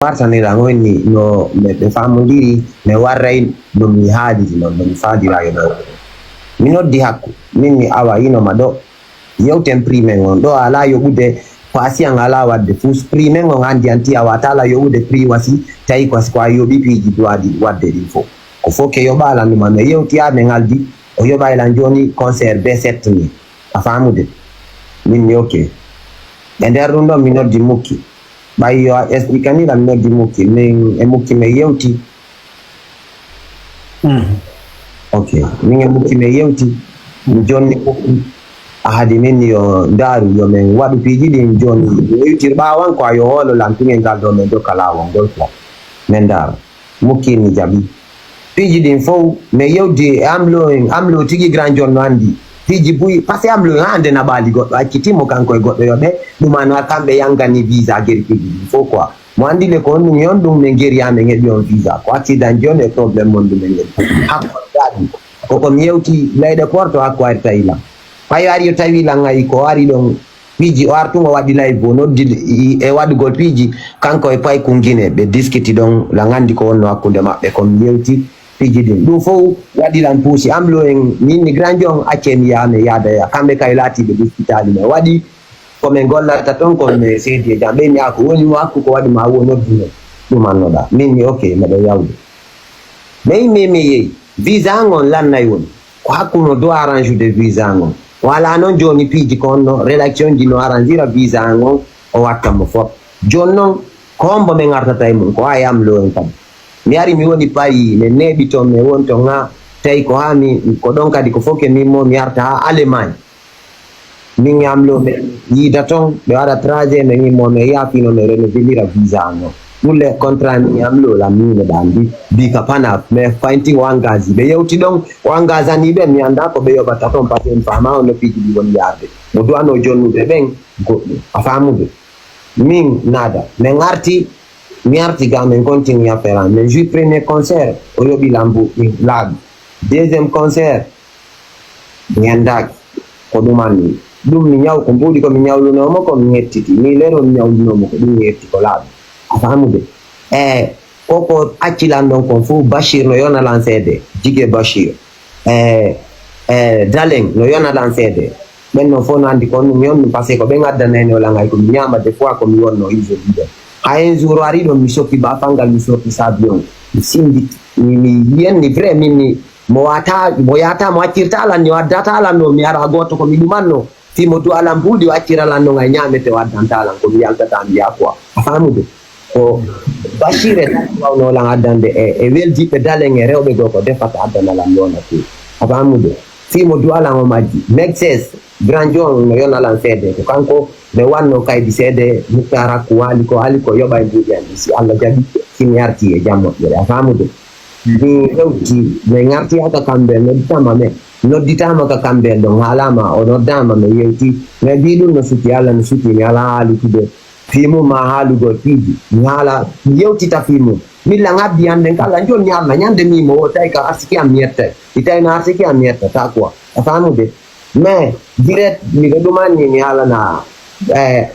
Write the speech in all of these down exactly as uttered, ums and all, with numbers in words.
wartaniran on ni no ɓe faamondiri, mi warray no mi haaliri non, no mi faalira yo ɗo. Mi noddi Hakku, min mi awa ino ma ɗo. Yewten prix men on. Ɗo alaa yoɓude, ko asiyan alaa waɗde fuu. Prix men on anndi anti a waata alaa yoɓude prix wasi, tawi ko ko a yoɓi piiji duwaaɗi waɗde ɗin fof. Ko fof ke yoɓaala numa, mi yewti haa min ngaldi, o yoɓay lan jooni concert B sept ni. A faamude? Min mi ok. E nder ɗum ɗon mi noddi Mukki. Ɓay yo a expliquer ni lan noddi Mukki. Min e Mukki min yewti. Ok. Min e Mukki min yewti. Mi jonni Mukki. A haadi min yo ndaaru, yo min waɗu piiji ɗin jooni. Mi yewtir ɓaawan ko a yo hoolo lan tungen ngal ɗo min jokka laawol ngol quoi. Min ndaara. Mukki mi jaɓi. Piiji ɗin fow, mi yewti e Amlo en, Amlo tigi Grand John no anndi. Piiji buy, parce que Amlo en hande naɓaali goɗɗo, acciti mo kanko e goɗɗo yoɓe, ɗum an kamɓe yangani visa geri piiji ɗin fow quoi. Mo anndi le ko honɗum e honɗum min geri haa min heɓi on visa. Ko accident jooni e problème mon ɗum en heɓi. Hakko daɗi. Ko ko mi yewti leyɗe Porto hakko ari tawi lan. Ɓay ari yo tawi lan ay ko ari ɗon piiji o artugo waɗi live o noddi e waɗugol piiji kanko e Pay Kungine ɓe diskiti ɗon lan anndi ko wonno hakkunde maɓɓe ko mi yewti piiji ɗin. Ɗum fow waɗi lan puusi Amlo en min ni Grand John acce mi yaha mi yaada ya kamɓe kay laati ɓe diskitaali mi waɗi ko min gollata ton ko min seedi e jam ɓe mi yaa ko woni mo hakku ko waɗi ma wo nodduno ɗum annoɗa min mi ok meɗo yawde. Mais mi mi yehi visa an on lannay woni ko hakkunde doit arrange de visa an on. O alaa noon jooni piiji ko honno rédaction ji no arrangera visa an on o watta mo fof. Jooni noon ko hombo min artata e mum ko A M Lo en kadi. Mi ari mi woni Paris min neeɓi toon min woni toon haa tawi ko haa mi ko ɗoon kadi ko fof ke min mo mi arta haa Allemagne. Min e Amlo min yiida toon ɓe waɗa trajet min immo min yaafino min renouvelira visa an on. Ɗum le contrat min e Amlo la min e ɓe anndi mbi ka Panaf mais faynti o engage ɓe yewti ɗon o engage ani ɓe mi annda ko ɓe yoɓata toon parce que mi faama on no piiji ɗi woni yaarde mo duwano jonnude ɓen goɗɗum a faamude. Min naada min arti mi arti ga min continue affaire an min jui premier concert o yoɓi lambu ɗin laaɓi deuxième concert mi anndaaki ko ɗum anndi ɗum mi ñaw ko mbuuɗi ko mi ñawlunoo mo ko mi hettiti ni lero mi ñawlunoo mo ko ɗum mi hetti ko laaɓi a faamude e koko acci lan ɗon kon fof Bachir no yona lan seede jige Bachir e e Dalen no yona lan seede ɓen non fof no anndi kon ɗum yon ɗum parce que ko ɓen addanayno lan hay ko mi ñaama des fois ko mi wonno iso ɗiɗo hay un jour o ari ɗon mi sokki ba fangal mi sorti sabion mi sindi mi yenni vrai min mi mo wata mo yata mo accirta lan ni o addata lan no mi ara goto ko mi ɗumanno fi mo du'a lan buuɗi o accira lan no ngay ñamete o addanta lan ko mi yaltata mbiya quoi a famude ko bashire wawno lan addande e e weldiɓɓe dalen e rewɓe goo ko defata addana lan nona fi a famude fi mo du'a lan o majji mexes grand jon no yona lan seede ko kanko ɓe wanno kaydi seede muktara ko waali ko waali ko yoɓa e buuɗi an si allah jaɓi si mi arti e jam moƴƴere a famude mi hewti mi ngartiyaka kamɓe nodditama men nodditama ka kamɓe ɗon haalama o noddama mi yewti mi mbi ɗum no suti allah no suti mi ala haalitude fii mum ma haalugol piiji mi haala mi yewtita fii mum milla ngabbi hannde kala jonni allah ñande mimo o tawi ka arsiki am mi yettay mi tawi no arsiki am mi yettata quoi a famude mais direct miɗo ɗumanni mi haalana e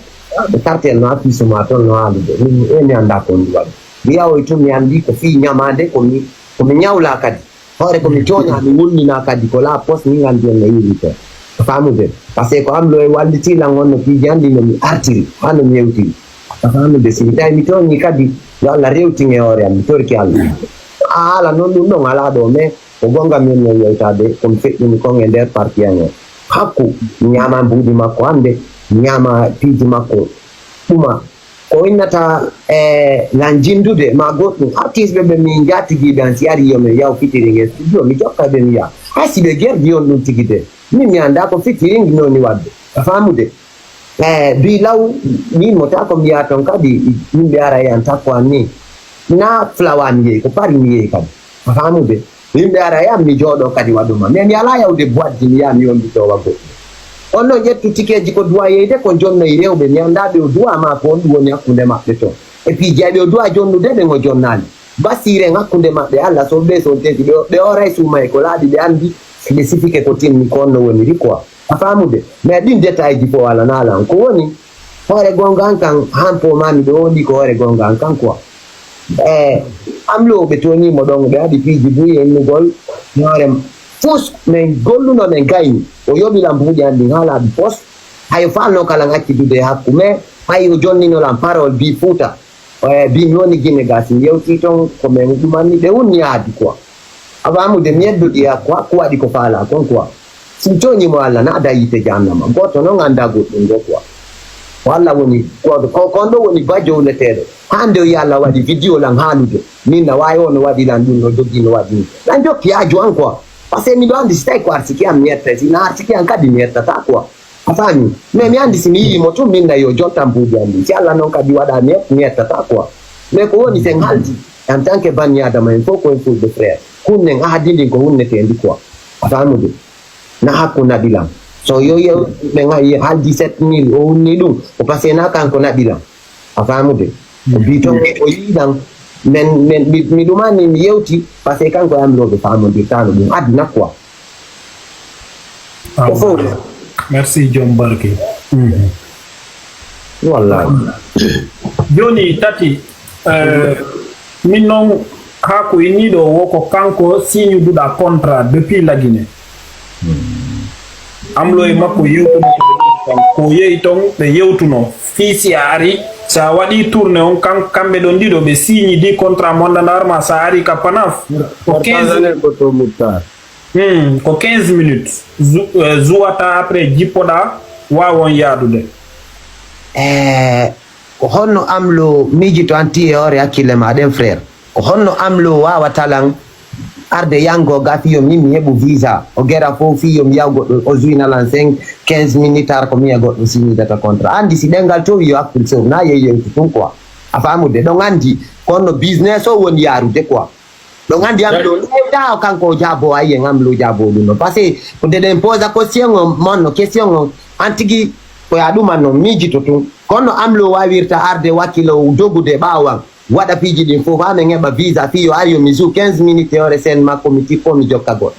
cartel no affiche ma toon no haalude min e mi annda ko ndi waɗi mi yawoy tun mi anndi ko fii ñamaande komi komi ñawla kadi hoore komi tooña mi wulnina kadi ko la poste ni anndi on no yiwite a famude par ce que ko amlo e walliti lan on no piiji anndi no mi artiri ha no mi yewtiri a famude si mi tawi mi tooñi kadi yo allah rewtin e hoore am mi torki allah a haala noon ɗum ɗon ala ɗo mais ko gonga min no yewtade komi feƴƴini kon e nder parti an o hakku mi ñama mbuuɗi makko hannde mi ñama piiji makko ɗuma ko innata e lan jindude ma goɗɗum artiste ɓe ɓe min jatigiɓe an si ari yomin yaw fitiri e studio mi jokka ɓe mi yaha hay si ɓe gerdi on ɗum tigi de min mi annda ko fitiringi noni wadde a famude e bi law min mo ta ko mi yaha toon kadi yimɓe ara e an takko an ni na flawa mi yehi ko pari mi yehi kadi a famude yimɓe ara yam mi jooɗo kadi waɗuma mais mi ala yawde boitde mi yaha mi yonditowa goɗɗum on noon ƴettu tikeji ko duwa yeyde ko jonnoyi rewɓe mi annda ɓe o duwa ma ko on ɗum woni hakkunde maɓɓe toon et puis jeyɓe o duwa jonnude ɓen o jonnaali basiren hakkunde maɓɓe allah so ɓe so tesi ɓe oray suuma e ko laaɓi ɓe anndi ɓe sifike ko timmi ko on no woniri quoi a famude mais ɗin détail ji fof alanaala on ko woni hoore gonga an kan han po ma miɗo wondi ko hoore gonga an kan quoi E am lo ɓe tooñii mo ɗon, ɓe haɗi piiji buy e innugol. Hoore fus min golluno, min gayni. O yoɓi lan buuɗi an ɗin haa laaɓi pos. Hayo faalno kala accidude e hakku, mais hayo jonnino lan parole bi Fuuta. E bi mi woni Gine ga, si mi yewtii ton ko min ɗumanni ɓe wunni aadi quoi. A faamude, mi yeddoɗi e hakku, hakku waɗi ko faalaa kon quoi. Si mi tooñii mo, Allah naada yiite jahannama. Gooto non anndaa goɗɗum ɗo quoi. Ko Allah woni gooto, ko, ko on ɗo woni ba jowleteeɗo. Hannde o wiya Allah waɗi vidéo lan haalude. Min na waawi o no waɗi lan ɗum, no jogii no waɗi. Lan jokki yaaju an quoi. Parce que miɗo anndi si tawi ko arsiki an mi yetta, si na arsiki an kadi mi yettata quoi. A faami? Mais mi anndi si mi yii mo tun, min na yo jontan buuɗi an ɗin. Si Allah non kadi waɗa mi yet-, mi yettata quoi. Mais ko woni sen haldi, en tant que banni Adama, en fof ko en fulɓe frère. Hunnen ahadi ndin ko hunneteendi quoi. A faamude? Na hakku naɓi lan. So yo yew, ɓe nga-, ye haldi sept mille, o hunni ɗum. Ko parce que na kanko naɓi lan. A faamude? Ko bi ton o yii lan. Men, men, mi, mi ɗumani, mi yewti, parce que kanko e am lo ɓe faamondirtaano ɗum. Aduna quoi. Ko fof. Merci, John Barke. Wallahi. Joni tati, eh, min noon, haa ko inniiɗo wo ko kanko siñuduɗa contrat depuis Lagine. Amlo e makko yewtuno, ko yehi toon ɓe yewtuno. Fii si a ari, so a waɗi tourné on, kan-, kamɓe ɗon ɗiɗo ɓe siñidi contrat mo anndanɗa hoore ma, so a ari ka Panaf, ko quinze, Partager ko to Moutar. Hmm, ko quinze minutes. Zu-, eh, zuwata après jippoɗa, waawon yaadude. E ko honno amlo miijito anti e hoore hakkille ma ɗen, frère? Ko honno amlo waawata lan arde yango ga fiyo min mi heɓu visa, o gera fof fiyo mi yaw goɗɗo, o zuyna lan cinq, quinze minutes, har ko mi e goɗɗo signidata contrat. Anndi si ɗengal towi yo hakkil sow, na yeyi yewti tun quoi. A faamude? Ɗon anndi ko honno business o woni yaarude quoi. Ɗon anndi amlo lewta o kanko o jaabo, ayi en amlo jaabo ɗum no. Parce que ko nde ɗen posa question on, mon no question on, an tigi ko ya ɗum an no miijito tun. Kono amlo waawirta arde wakkilo dogude ɓaawo an. Waɗa piiji ɗin fof, haa min heɓa visa, fii yo ar yo mi joue quinze minutes e hoore scène makko, mi tippo, mi jokka goɗɗo.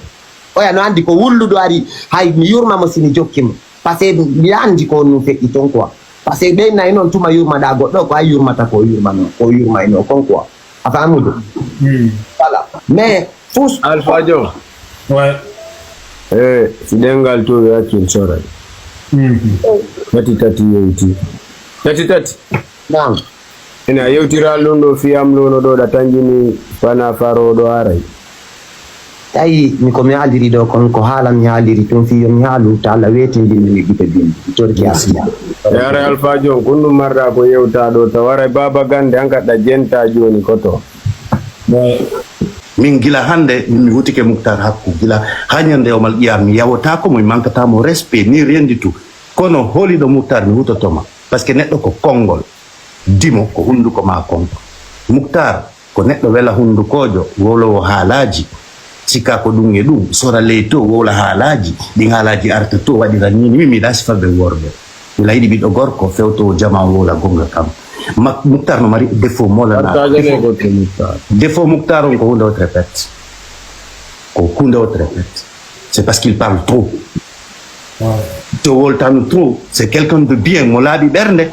Oya no anndi ko wulluɗo ari, hay mi yurma mo si mi jokki mo. Parce que mi anndi ko honɗum feƴƴi ton quoi. Parce que ɓen nayi noon tuma yurmaɗa goɗɗo, ko a yurmata ko yurmano, ko yurmayno kon quoi. A faamude? Voilà. Mais fus Alpha John. Ouais. Eh, si ɗengal to ɓe accin soray. Mhm. Tati tati yewti. Tati tati. Naam. Ina yewtiral ɗum ɗo fiyam ɗo no ɗo ɗa tanjini fana faro ɗo aray. Tawi mi ko mi haaliri ɗo kon ko haala mi haaliri tun fii yo mi haalu ta Allah weetindinmi mi gite bimbi mi torki asiya. E aray Alpha John, kun ɗum marɗa ko yewta ɗo taw aray Baba Gande an kaɗɗa jenta joni ko to. Min gila hannde min mi wutike Muktar Hakku gila haa ñande yawmal qiyama mi yawata ko mo mi mankata mo respect ni rien du tout. Kono holiɗo Muktar mi hutotoma parce que neɗɗo ko konngol, dimo ko hunnduko ma kon. Muktar ko neɗɗo wela hunndukoojo, wowlowo haalaaji, sika ko ɗum e ɗum, sora ley to, wowla haalaaji, ɗin haalaaji arta to, waɗira ni, ni, min mi ɗa sifa ɓe worɓe. Miɗa yiɗi ɓiɗɗo gorko fewtowo jama o wowla gonga kam. Mak-, Muktar no mari défaut mola na. Partager ko to Muktar. Défaut Muktar on ko hunde o trepet. Ko hunde o trepet. C'est parce qu'il parle trop. To woltano trop, c'est quelqu'un de bien, mo laaɓi ɓernde.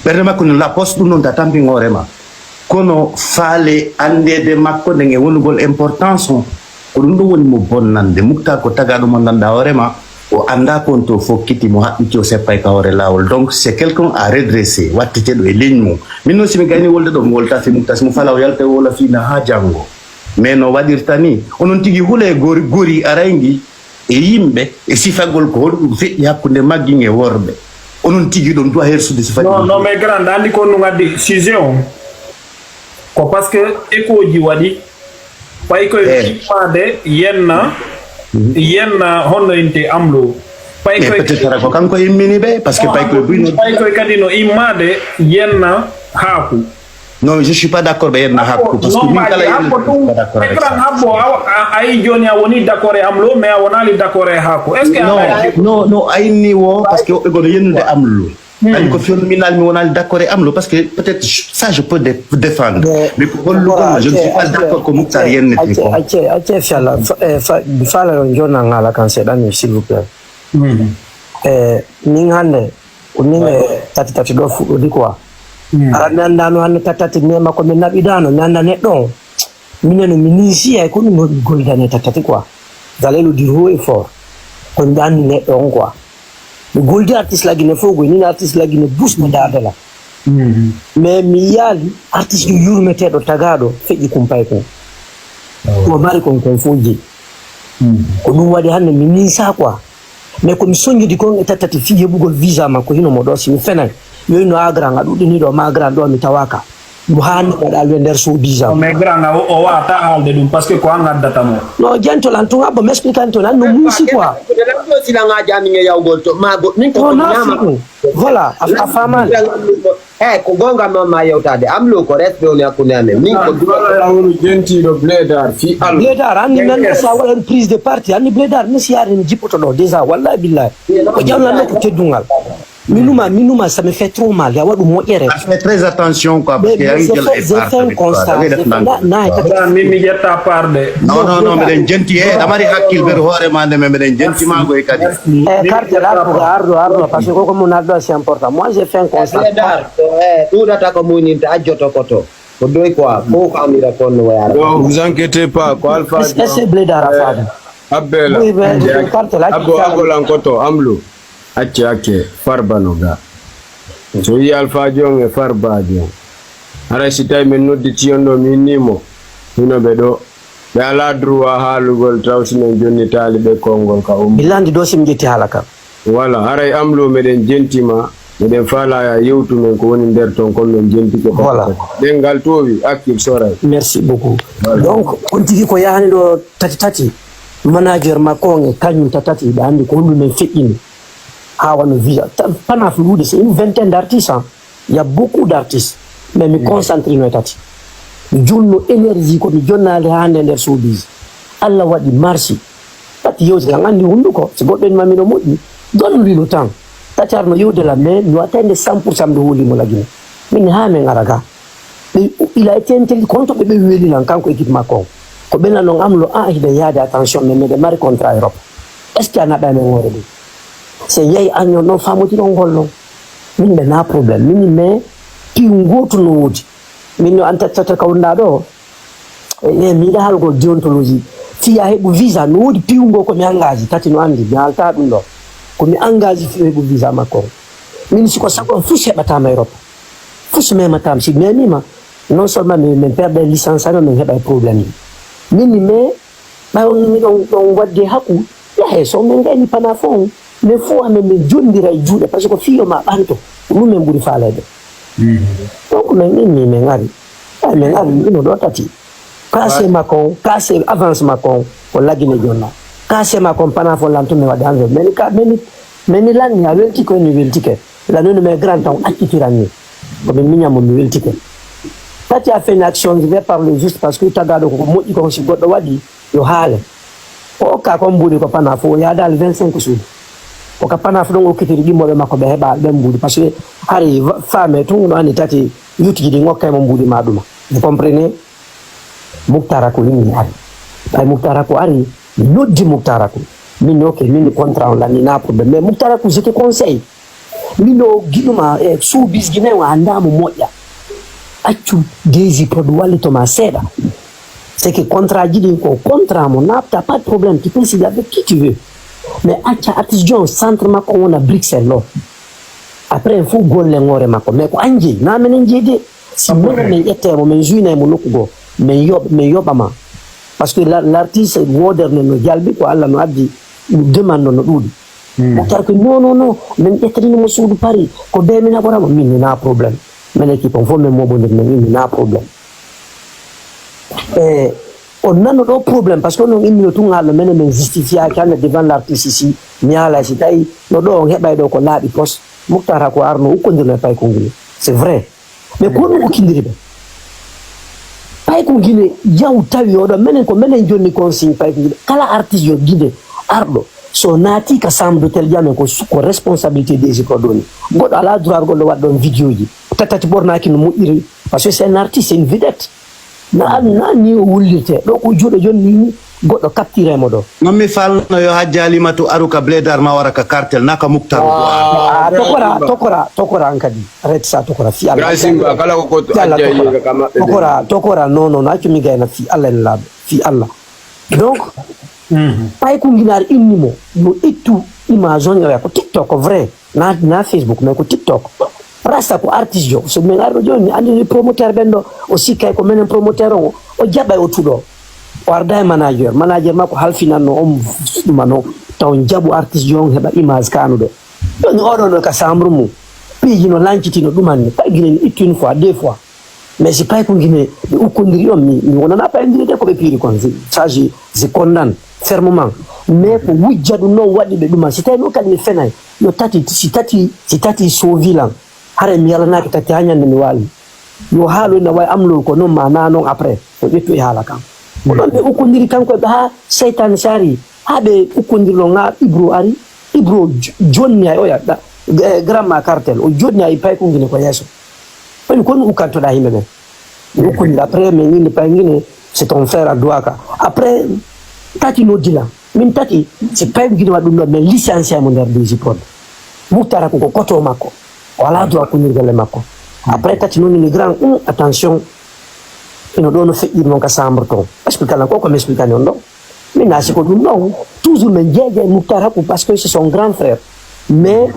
Ɓernde makko no la poste ɗum noon ta tampin hoore ma. Kono faale anndeede makko nden e wonugol importance on. Ko ɗum ɗum woni mo bonnande. Muktar ko tagaaɗo mo ngannduɗaa hoore ma, o anndaa ko on to fokkiti, mo haɓɓiti, o seppay ka hoore laawol. Donc, c'est quelqu'un à redresser, wattiteɗo e leñol mum. Min noon, si mi gayni wolde ɗo, mi wolta fi Muktar, si mo fala o yalta e wowla fii na haa janngo. Mais no waɗirta ni, onon tigi hule gori, gori aray ngi e yimɓe e sifagol ko honɗum feƴƴi hakkunde maggin e worɓe. Onon tigi ɗon duwa hersude sifaji. Non, non, mais grand, andi ko ɗum addi sujet on. Ko parce que écho ji waɗi. Pay koye eh. Immaade yenna, mm -hmm. Yenna honno inte amlo. Pay koye peut-être ko kanko immini ɓe, parce que pay koye buyno. Pay koye kadi no immaade yenna haaku. Non, je suis pas d'accord ɓe yenna hakku parce que min kala yenna pas d'accord avec ça. Écran habbo awa ayi joni a woni d'accord e amlo mais a wonali d'accord e hakku. Est-ce que non, non, non, ayinni wo parce que woɓɓe gono yennude amlo. Ani ko fewndo minal mi wonali d'accord e amlo parce que peut-être ça je peux défendre. Mais ko hollugo je ne suis pas d'accord ko Muktar yennete ko. Acce acce acce fala fala jonna ngala kan seɗan s'il vous plaît. E min hannde ko min e tati tati ɗo fuɗɗodi quoi. Ara mi anndaano hannde tattati, mais makko mi naɓidaano, mi annda neɗɗo on. Minen no mi ninsi hay ko ɗum woni goldane tattati quoi. Zalelo dir haut et fort. Ko mi anndi neɗɗo on quoi. Mi goldi artiste lagine fof goy, nin artiste lagine bus mo daadala. Mais mi yaali artiste ɗo yurmeteeɗo tagaaɗo feƴƴi kumpay ko. Ko mari kon kon fof jeyi. Ko ɗum waɗi hannde mi ninsa quoi. Mais ko mi soñjidi kon e tattati fii heɓugol visa makko hino mo ɗo si mi fenay. Yoyno agra nga ɗuɗɗini ɗo ma agra ɗo mi tawaka. Mo haani waɗa alwe nder soobija. Mais grand, o, o wata haalde ɗum, parce que ko an addata mo. No, gentleman, tun abba mi explique an tun, an no muusi quoi. Lamɗo silaŋaaji amin e yawgol to maago min ko No, ko na ñaama. Fiɗum. Voilà, a, a faamaali. Eyi, ko goonga noon ma yewtaade. Am lo ko respect woni hakkunde amen. Min ko Voilà, a woni jentiiɗo Blédard fii Allah. Blédard, anni men sa waɗan prise de parti, anni Blédard mi si yaade mi jippoto ɗo déjà, wallahi billahi. Ko ƴamlanno ko teddungal. Mi numa, mi numa, ça me fait trop mal. Ya waɗu moƴƴere. A fait très attention quoi, parce que a wi jël ay part tamit quoi. Da ngay def ndànk. Grand, min mi ƴetta part de. Non, non, non, meɗen jenti. Eh, damari hakkil ber hoore ma nde, mais meɗen jenti ma goy kadi. Eh, carte là pour ardo, ardo, parce que koko mun ardo c'est important. Moi, j'ai fait un constat. Blédard, eh, ɗuuɗata ko muñinta, ajjoto koto. Ko doy quoi, ko ko amira kon no wayara. Non, vous inquiétez pas, ko Alpha. Est-ce que Blédard a faami? Abbela. Oui, mais carte là, Abbo, Abbo lankoto, amlu. Acce, acce, Farba no ga. So yi Alpha John e Farba John. Haray si tawi min nodditi on ɗo, mi inni mo. Hino ɓe ɗo. Ɓe alaa droit haalugol taw si min jonnitaali ɓe konngol ka ummi. Mi landi ɗo si mi ƴetti haala ka. Voilà, haray amlo meɗen jentima, meɗen faala ya yewtu men ko woni nder ton kon men jentike. Voilà. Ɗen ngal towi, hakkil soray. Merci beaucoup. Voilà. Donc, on tigi ko yahani ɗo tati tati, manager makko on e kañum tati tati, ɓe anndi ko honɗum men feƴƴini. Haa wano visa. Ta-, Panaf ɗuuɗi, c'est une vingtaine d'artistes, hein. Il y a beaucoup d'artistes. Mais mi concentré no e tati. Mi jonno énergie ko mi jonnaali haa hannde nder showbiz. Allah waɗi marsi. Tati yewti kan anndi hunnduko. Si goɗɗo en ma mino moƴƴi. Donne-lui le temps. Tati arno yewde la, mais mi watta hannde cent pour cent mbiɗo hooli mo lagine. Min haa min ara ga. Ɓe, il a été intelligent, ko honto ɓe, ɓe weli lan kanko équipe makko on. Ko ɓe nan on amlo, ah, hiɗen yaade attention, mais miɗen mari contrat Europe. Est-ce que a naɓay men hoore ɗum? Si en yahi año non famotiron ngol non. Min ɓe na problème. Min mais piw gootu no woodi. Min no an tattata ka wonɗa ɗo. E, e, mi yiɗa haalgol déontologie. Fii a heɓu visa, no woodi piw ngo ko mi engage, tati no anndi, mi haalta ɗum ɗo. Ko mi engage fii o heɓu visa makko on. Min si ko sago am, fus heɓataama Europe. Fus memataama, si memima, non seulement min, min perde licence amen, min heɓa e problème ji. Min mi mais, ɓay on miɗon, ɗon wadde hakku, yahe, so min gayni Panaf on, min fof amen min jondira e juuɗe, parce que ko fii yo ma ɓanto, ko ɗum min ɓuri faaleede. Donc min inni, min ari. Ay, min ari, ino ɗo tati. Kaase makko on, kaase avance makko on, ko lagine jonna. Kaase makko on, Panaf on lantu mi waɗi enveloppe. Meni ka, meni, meni lanni, a welti ko mi weltike. La noni mais grand temps accitiran ni. Ko min miñamo mi weltike. Tati a fait une action, je vais parler juste parce que tagaɗo ko moƴƴi kon si goɗɗo waɗi, yo haale. O okka kon mbuuɗi ko Panaf o yaadaali vingt-cinq suudu. Ko ka Panaf ɗon okkitiri ɗimmoɓe makko ɓe heɓa ɓen mbuuɗi. Parce que hari va-, faame tun no anni tati yutiji ɗin okkay mo mbuuɗi ma ɗuma. Vous comprenez? Muktara ko inni ari. Ɓay Muktara ko ari, mi noddi Muktara ko. Min, ok, min contrat on lanni na problème. Mais Muktara ko je te conseille. Min o giɗuma e showbiz gine o annda mo moƴƴa. Accu Desi Prod wallito ma seeɗa. C'est que contrat ji ɗin ko contrat mo naɓta, pas de problème, tu peux signer avec qui tu veux. Mais acca artiste John centre makko on wona Bruxelles ɗo. Après en fof golle ngoore makko. Mais ko an jeyi, na menen jeyi de. Si minen min ƴette mo, min juyna mo nokku goo, min yoɓ-, min yoɓa ma. Parce que la-, l'artiste moderne no jalbi ko Allah no addi, demande no ɗuuɗi. Mukhtar ko non, non, non, min ƴettanino mo suudu Paris, ko be min aɓora mo, min ni na problème. Min équipe on fof min moɓondir, min inni na problème. E on nanno ɗo problème, parce que on non immino tun haalno minen min justifiaki hannde devant l'artiste ici, mi haalay si tawi no ɗo on heɓay ɗo ko laaɓi pos, Mukhtar ko arno ukkondirno e paykunguli. C'est vrai. Mais ko honɗum ukkindiri ɓe? Payko Guinée yaw tawi oɗo, menen ko menen jonni consigne Payko Guinée. Kala artiste yo Guinée arɗo, so naati ka chambre d'hôtel jamen ko su-, ko responsabilité des écoles ɗoni. Goɗɗo ala droit goɗɗo waɗa ɗon vidéo ji. Tattati ɓornaki no moƴƴiri. Parce que c'est un artiste, c'est une vedette. Na, na ni o wullirte. Ɗo ko juuɗo jonni ni. goɗɗo capture mo ɗo. Non mi falno yo Hajja Halimatu aru ka Bledar ma wara ka cartel, na ka Muktar. Ah, tokora, tokora, tokora an kadi. Arrête ça, tokora. Fi Allah. Ibrahim Simba, kala ko ko Fi Allah, Hajja tokora. Yiga ka maɓɓe ɓe. Tokora, tokora, non, non, non, accu mi gayna fi Allah en laaɓe. Fi Allah. Donc, pay ko nginaar inni mo, yo ittu image on, yo ko TikTok, ko vrai. Na, na Facebook, mais ko TikTok. Rasta ko artiste jo. So min arɗo jooni, mi anndini promoteur ɓen ɗo, o sikkay ko menen promoteur on, o jaɓay o tuɗo. O arda e manager, manager makko halfinanno on ɗumano, taw jaɓu artiste jo on heɓa image kanuɗo. Jooni oɗo ɗo ka chambre mum, piiji no lancitino ɗumanni, pay ginen ittu une fois, deux fois. Mais si pay ko ngine ɓe ukkondiri on, mi, mi wonana pay ngine de ko ɓe piiri kon. Si, ça, je, je condamne fermement. Mais ko wujja ɗum noon waɗi ɓe ɗuman. Si tawi noon kadi mi fenay, yo tati, si tati, si tati sovilan, haray mi yalanaaki tati haa ñande mi waali. Yo haaloy na wawi amlol ko noon ma na noon après, o ƴettu e haala kan. Ko ɗon ɓe ukkondiri kanko e ɓe haa seytaane saari, haa ɓe ukkondirlo ŋa Ibro ari, Ibro j-, jonni ay oya, ɗa, eh, gramma cartel, o jonni ay pay ko ngine ko yeeso. Woni kon ukkantoɗa yimɓe ɓen. Mi ukkondira, après, min ngini pay ngini, c'est ton frère a duwaka. Après, tati noddi lan. Min tati, c'est pay ngini waɗi ɗum ɗo, min licencié mo nder D J Prod. Muktara ko, ko koto makko. O alaa droit kunnirgol e makko. Après, tati noon ni grand, hum, attention. Ino ɗo no feƴƴiri noon ka chambre toon. Explique lan ko, ko mi explique ani on ɗo. Min na si ko ɗum ɗon. Toujours min jeeje e Muktara ko parce que c'est son grand frère. Mais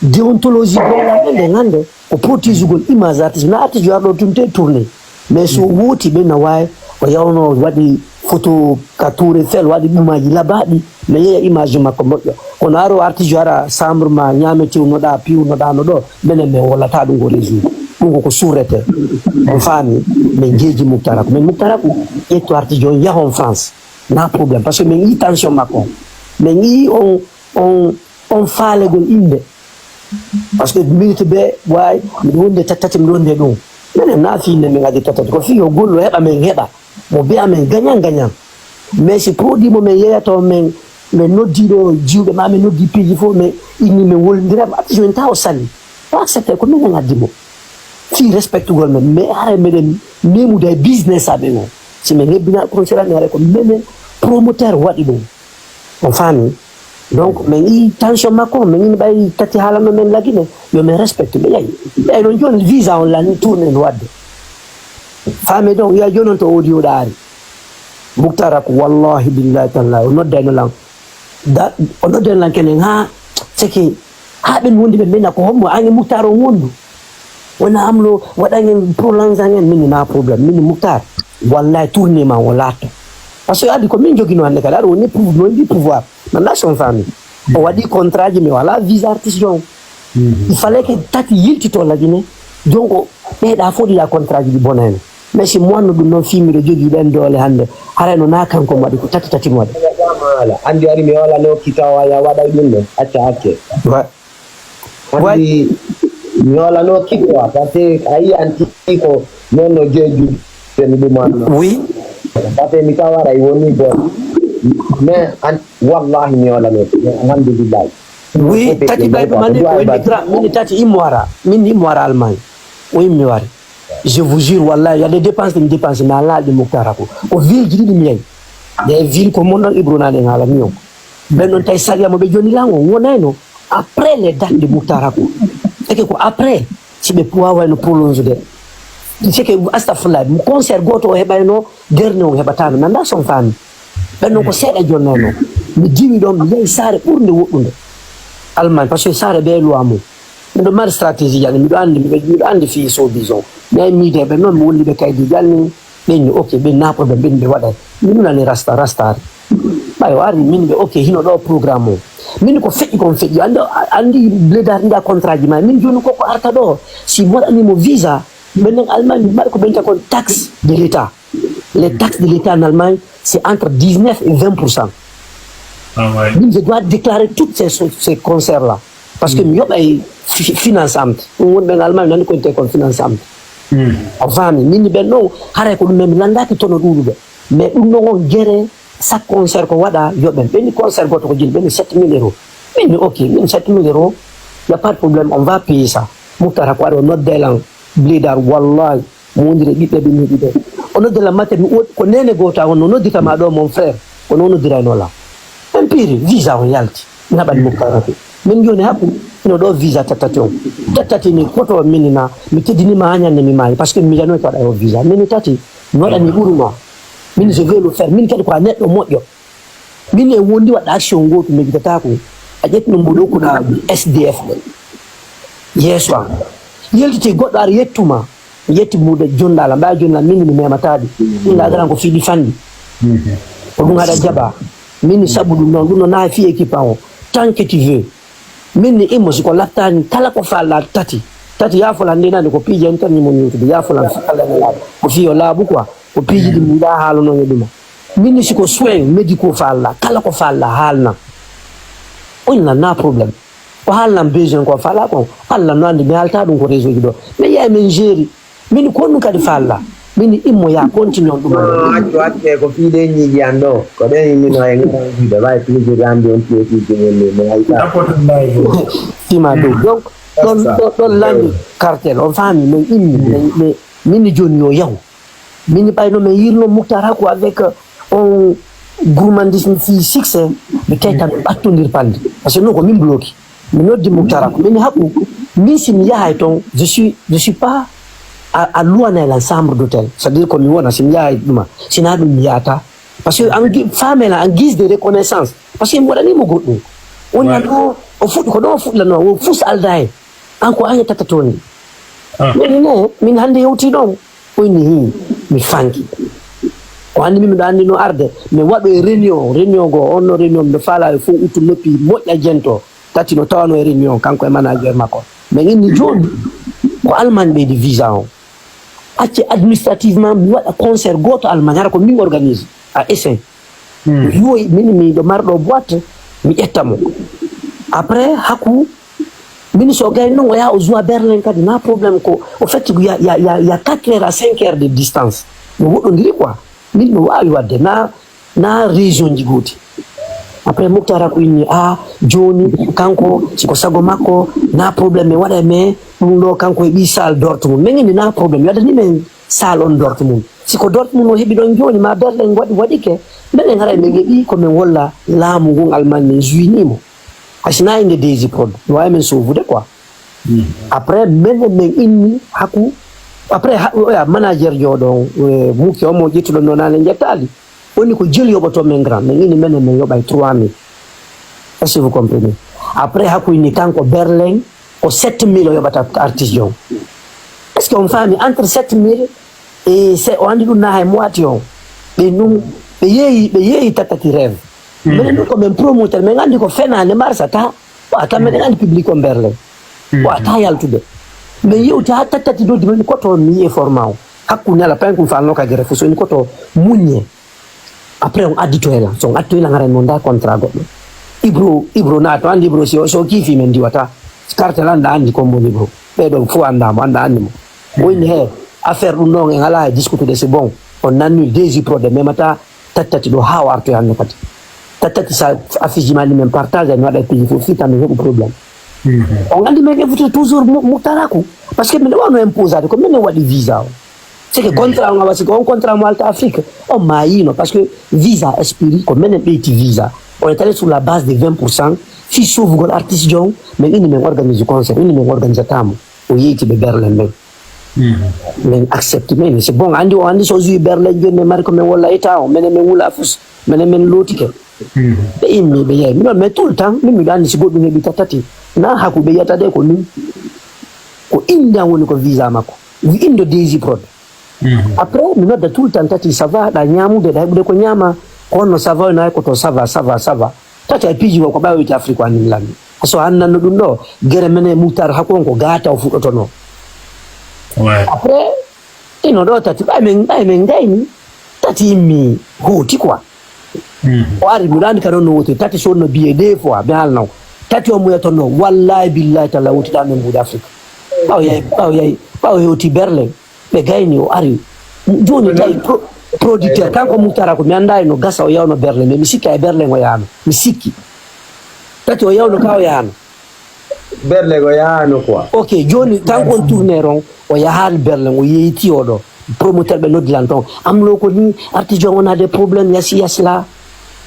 déontologie gollaɓe nde gande ko protégeugol image artiste. Na artiste yo arɗo tumte tourné. Mais so wooti ɓe na wawi o yawno waɗi photo ka tour Eiffel, waɗi ɗumaji labaɗi, mi yeeya image makko moƴƴa. Kono aro artiste yo ara chambre ma ñaame tewnoɗa, piwnoɗa no ɗo, minen min wallata ɗum ko réseau. Ɗum ko ko surrete. On faami, min jeeji Muktara ko. Min Muktara ko ƴettu artiste on yahon France. Na problème. Parce que min yi tension makko. Min yi on, on, on faalegol inde. Parce que minute be wawi, miɗo wonde tattati, miɗo wonde ɗum. Minen na fi inde min addi tattati. Ko fi yo gollo heɓa min heɓa. Mo biya min gagnant gagnant. Mais si produit mo min yeeyata on min, min noddi ɗo jiwɓe ma, min noddi piiji fof, min inni min wolondirama, artiste min taw sali. O accepte ko minen addi mo. Fi respectugol men, mais haray meɗen memude e business aɓe o. Si min hebbina concert amen haray ko minen promoteur waɗi ɗum. On faami? Donc, min yi tension makko, min yi ɓay tati haalano min lagine, yo min respecte ɓe yayi. Ɓay noon jooni visa on lan tourné no waɗde. Faami donc, ya jooni on to audio ɗaari. Muktara ko wallahi billahi tallahi, o noddayno lan. Da, o noddayno lan kenen ha, seke, ha ɓen wondi ɓe mena ko hombo ange Muktara on wondu. Wona amlo, waɗangen prolonge angen, min na problème, min Muktar. Wallahi tourné ma o laatto. Parce que adi ko min jogino hannde kala, aɗa woni pouvoir, no ndi pouvoir. Nana son famille. O waɗi contrat ji, mi wala visa artiste jon. Il fallait que tati yiltito lagine. Jon ko ɓeyɗa fof ɗiɗa contrat ji ɗi bonani. Mais si mo wanno ɗum noon fii miɗo jogii ɗen doole hannde, haray no na kanko mo waɗi, ko tati tati mo waɗi. Andi ari mi wala no kitawa ya waɗa ɗum ɗo. Acca acce. Wa- Andi mi wala no kitawa, parce que a yi anti ko noon no jeeju. Sen ɗum an. Oui. Parce que mi tawara i woni bon. Mais an, wallahi mi wala no. Alhamdulillah. Oui, tati ɓay ɗum anndi ko woni grand, min tati immo ara. Min immo ara Allemagne. O immi wari. Je vous jure, wallahi, il y a des dépenses, des dépenses, mais Allah ɗi Muktara ko. Ko ville ji ɗiɗi mi yahi. Des villes ko mon ɗon Ibro na ɗen haala mi on. Ɓen ɗon tawi sariya mo ɓe joni lan on wonayno. Après les dates de Muktara ko. Eke ko après, si ɓe wawayno prolonge de. Seke astafurlah, concert goto o heɓayno, dernier on heɓatano. Nanda son faami. Ɓen ɗon ko seeɗa jonnayno. Mi diwi ɗon, mi yahi saare ɓurnde woɗɗunde. Allemagne, parce que saare ɓe loi mum. Miɗo mari stratégie janni, miɗo anndi, miɗo, miɗo anndi fii sodison. Mi ay miideɓe noon, mi wolli ɓe kaydi janni, ɓen ni, ok, ɓen na problème, ɓen ɓe waɗay. Min nani rasta, rasta ari. Ɓay o ari, min ɓe, ok, hino ɗo programme o. Min ko feƴƴi kon feƴƴi. Anndi, anndi Bledar nda contrat ji ma. Min jooni koko arta ɗo. Si mi waɗani mo visa, ɓen nen Allemagne, mi mbaɗa ko ɓen ta kon taxe de l'État. Les taxes de l'État en Allemagne, c'est entre dix-neuf et vingt pour cent. Ah ouais. Min, je dois déclarer tous ces, ces concerts-là. Parce que mi yoɓay fi-, finance am. Ɗum wonɓe en Allemagne, nani ko wiyetee kon finance am. A faami, min ɓen ɗon, haray ko ɗum men mi lanndaaki tono ɗuuɗuɓe. Mais ɗum ɗon on gere, chaque concert ko waɗa, yoɓen. Ɓen ni concert goto ko jeli, ɓen ni sept mille euros. Min mi ok, min sept mille euros, y a pas de problème, on va payer ça. Muktara ko waɗi o nodde lan, Bledar, wallahi. Mo wondiri e ɓiɓɓe ɓe mi yiɗi ɓe. O noddi lan mate mi woodi ko neene gooto a wonno nodditama ɗo mon frère. Ko noon noddirayno la. Min piiri, visa on yalti. Mi haɓani Muktar Rafi. Min jooni haɓu, ino ɗo visa tattati on. Tattati ni koto min na, mi teddinima haa ñande mi maayi, parce que mi miijanoy ko waɗa o visa. Min tati, mi waɗani ɓuruma. Min je veux le faire. Min kadi ko a neɗɗo moƴƴo. Min e wondi waɗa action gootu, mi jitata ko. A ƴetti no mboɗo kuɗa S D F ɓe. Yeeso am. Yaltiti goɗɗo ara yettuma. Yetti muɗe jonɗala, mbaya jonɗala, min mi memataɗi. Inda adaran ko fiɗi fanɗi. Ko ɗum haɗa jaɓa. Min sabu ɗum noon, ɗum no naha fi équipe an o. Tant que tu veux. Min ni immo si ko lattani, kala ko falla tati. Tati yafolan ndi nani ko piiji en tan ni mo ñutude. Yafolan fi Allah ne laaɓa. Ko fiyo laaɓu quoi. Ko piiji ɗi mbiɗa haalano e ɗuma. Min ni si ko soin médicaux falla, kala ko falla haalna. On na na problème. Ko haalnam besoin ko falla kon. Allah no andi mi haalta ɗum ko réseau ji ɗo. Mi yaha min jeeri. Min ko ɗum kadi falla. Min immo ya continue on ɗum. Non, accu, accu, e ko fii ɗen ñiiƴi an ɗo. Ko ɗen immino e ngara wiide, way toujours andi on piye fii ɗum en ɗum, mi hayta. Tima dow. Donc, ɗon, ɗon, ɗon lanndi cartel, on faami, min immi, min, min, min jooni yo yahu. Min ɓayno min yirno Muktar Haku avec, euh, on gourmandisme fii succès, mi tayta mi ɓattondir palndi. Parce que non ko min bloki. Mi noddi Muktar Haku. Min Haku, min si mi yahay ton, je suis, je suis pas à, à louer l'ensemble d'hôtel. C'est-à-dire ko mi wona si mi yahay ɗuma. Sina ɗum mi yahata. Parce que an gi-, faamela en guise de reconnaissance. Parce que mi waɗanimo goɗɗum. Woni an o, o fuɗɗi ko ɗo o fuɗɗano, o fus alda hen. An ko an yettata toon ni. Min ne, min hannde yewti ɗon. O inni, "Hii, mi fanki." O anndi min miɗo anndi no arde. Mi waɗo e réunion, réunion go, on no réunion miɗo faala e fof uttu noppi moƴƴa jento. Tati no tawano e réunion, kanko e manager makko. Min inni jooni, ko Allemagne ɓeydi visa on. Acce administrativement, mi waɗa concert gooto Allemagne, hara ko min organise, à Essen. Mi ƴuwoy, min miɗo marɗo boîte, mi ƴetta mo. Après, Haku, min so gayni noon, o yaha o joua Berlin kadi, na problème ko, au fait, il y a, il y a, il y a, il y a quatre heures à cinq heures de distance. No woɗɗondiri quoi. Min no waawi waɗde, na, na région ji gooti. Après, Muktar Haku inni, "Ah, jooni, kanko, si ko sago makko, na problème, mi waɗa, mais ɗum ɗo, kanko e ɓii Saal Dortmund." Min inni, "Na problème, mi waɗani men Saal on Dortmund." Si ko Dortmund o heɓi ɗon jooni, ma Berlin waɗi, waɗike, minen haray min heɓi ko min wolla laamu ngun Allemagne, min juinimo. Hay si na inde Desi Prod, no waawi min sauvude quoi. Après, minen min inni Haku, après, ha, oya manager jooɗo on, eh, Muki on mo ƴettuɗon ɗo nane ƴettaali. Woni ko jeli yoɓoto min grand, min inni minen min yoɓay trois mille. Est-ce que vous comprenez? Après, Haku inni kanko Berlin, ko sept mille o yoɓata artiste on. Est-ce que on faami entre sept mille e se-, o anndi ɗum na hay moitié on? Ɓe ɗum, ɓe yeeyi, ɓe yeeyi tattati rêve. Minen ɗum ko min promoteur, min anndi ko fenaande marsata. Ko a tan minen anndi public on Berlin. Ko a tan yaltude. Min yewti haa tattati noddi min ko toon mi yi'e format on. Hakkunde ala payn kum falno ka gere fof so ni ko to muññe. Après, on addi to e lan. So on addi to e lan, haray mo nda contrat goɗɗo. Ibro, Ibro na to, anndi Ibro si o, so o kiifi men diwata. Carte lan da anndi ko mboni Ibro. Ɓe ɗo fof annda mo, annda anndi mo. O inni he, affaire ɗum ɗon en ala e discutude, c'est bon. On annule Desi Prod, memata tattati ɗo haa o artoy hannde kadi. Tattati sa affiche ji ma ɗi men partage, mi waɗa e piiji fof, fii tan mi heɓu problème. On anndi men e futude toujours Mu-, Muktar Haku. Parce que miɗo wano imposade, ko minen waɗi visa o. C'est que contrat on awa, c'est que on contrat mo Alta Afrique, on maayino, parce que visa expiri, ko minen ɓeyti visa. On est allé sur la base de vingt pour cent, fii sovugol artiste jon, min inni min organise concert, inni min organise tamo. O yeyti ɓe Berlin ɓen. Min accepte, min c'est bon, anndi o anndi so joui Berlin jooni min mari ko min wolla état o, minen min wula fus, minen min lootike. Ɓe immi, ɓe yehi. Minon, mais tout le temps, min miɗo anndi si goɗɗum heɓi tattati. Na Haku ɓe yiyata de ko min. Ko innde an woni ko visa makko. Wi indo Desi Prod. Après, mi nodda tout le temps tati, ça va, ɗa ñaamude, ɗa heɓude ko ñaama. Ko honno ça va, no hay ko to ça va, ça va, ça va. Tati ay piiji ko, ko ɓaawiti Afrique o annin lammi. So hannanno ɗum ɗo, gere men e Muktar Haku on ko gaata o fuɗɗotono. Après, ino ɗo tati, ɓay men, ɓay men gayni, tati immi hooti quoi. O ari, miɗo anndi kadi on no woti, tati so wonno biye deux fois, mi haalnaw. Tati o muya toon no, wallahi billahi talla woti ɗa men mbuuɗi Afrique. Ɓaw yahi, ɓaw yahi, ɓaw hewti Berlin. Ɓe gayni o ari. Jooni tawi pro-, producteur, kanko Muktar Haku, mi anndaa no gasa o yawno Berlin, mais mi sikki e Berlin o yahano. Mi sikki. Tati o yawno ka o yahano. Berlin o yahano quoi. Ok, jooni kanko on tourneur on, o yahaali Berlin, o yeyti o ɗo. Promoteur ɓe noddi lan toon. Amlo ko ni, artisan on a des problèmes, yasi yasi la.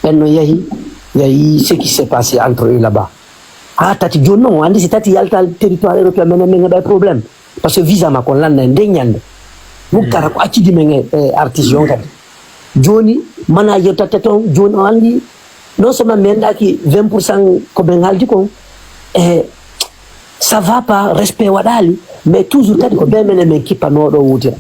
Ɓen no yahi, yahi ce qui s'est passé entre eux là-bas. Ha tati jooni non, o andi si tati yalta territoire européen, menen men heɓay problème. Parce que visa makko on lanna e nden ñande. Muktara ko accidi men e, e artiste on kadi. Jooni manager tatta ton, jooni o andi non seulement mi enɗaki vingt pour cent ko ɓen haaldi kon, e ça va pas, respect waɗali, mais toujours kadi ko ɓe menen men kippanooɗo wotira.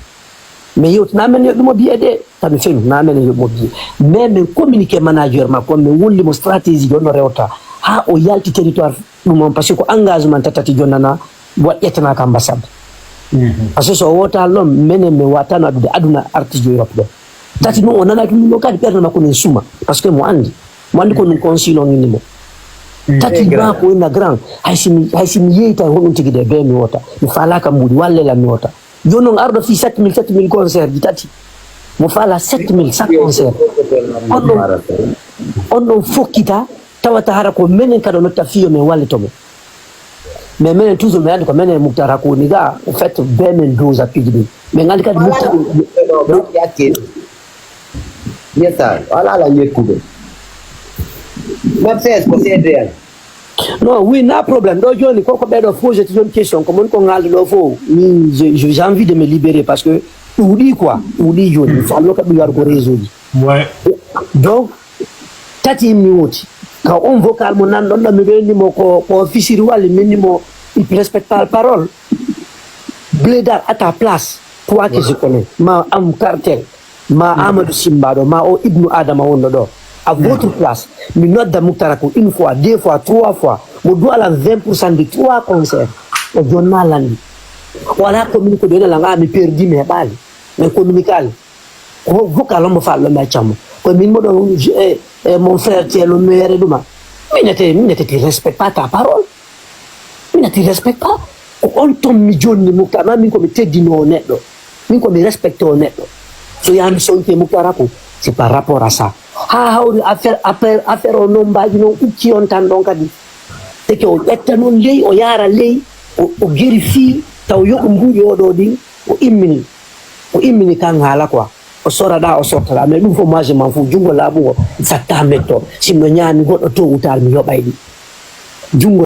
Mais yewtina men yoɓi mo biye de, kadi fenu na men yoɓi mo biye. Mais men communiqué manager makko, men wolli mo stratégie on no rewta ha o yalti territoire ɗum on, parce que ko engagement tatati jonnana waɗ ƴettanaka ambassade. Parce que so o wota lom, menen men watano adude aduna artiste Europe ɗo. Tati ɗum o nanaki ɗum ɗo kadi ɓernde makko nen suma, parce que mo andi, mo andi ko ɗum consul on inni mo. Tati ma ko inna grand, hay si mi, hay si mi yeyta honɗum tigi de, be mi wota, mi falaka mbuɗi, wallela mi wota. Jooni non arɗo fii sept mille, sept mille concert ji tati. Mo faala sept mille chaque concert. On ɗon, on ɗon fokkita, tawata hara ko menen kadi o notta fii yo men wallito mo. Mais menen toujours men andi ko menen Muktara ko woni ga, en fait, be men dosa piiji ɗin. Men andi kadi Muktara. Yesa, wala ala yettude. Mapses ko seede en. Non, oui, na problème. Ɗo jooni, koko ɓeɗo posé ti jooni question, ko mon ko ngalde ɗo fof. Min, je- je- j'ai envie de me libérer parce que ɗuuɗi quoi, ɗuuɗi jooni. Mi fallo ka ɗum yargo réseau ji. Ouais. Donc, tati mi woti. Ka on vocal mo nan ɗon ɗo mi ɓeyni mo ko ko fisiri walla mi ni mo il respecte pas la parole. Blédard à ta place, toi que je connais, ma am cartel, ma Amadou Simba ɗo, ma o Ibnu Adama wonɗo ɗo. À votre place, mi nodda Muktara ko une fois, deux fois, trois fois. Mo duwala vingt pour cent de trois concerts. O jonna landi. Wala commune ko ɗo ina langa mi perdi mi heɓali. Mais communical. Ko vocal on mo fallo mi accamo. Ko min mo ɗon e, e mon frère Thielo mere ɗuma. Minete, minete ti respect pas ta parole. Minete ti respect pas. Ko on ton mi jonni Muktara, ma min ko mi teddino neɗɗo. Min ko mi respecte o neɗɗo. So yami sonke Muktara ko, c'est par rapport à ça. Ha hawri affaire, affaire, affaire o nombaji non ukki on tan ɗon kadi. Teke o ƴetta non ley, o yaara ley, o, o geri fii, taw yoɓo mbuuɗi oɗo ɗin, o immini. O immini kan haala quoi. O soraɗa, o sortaɗa. Mais ɗum fof moi je m'en fous. Junngo laaɓugo satta metto. Sinno ñaami goɗɗo to utal mi yoɓay ɗi. Junngo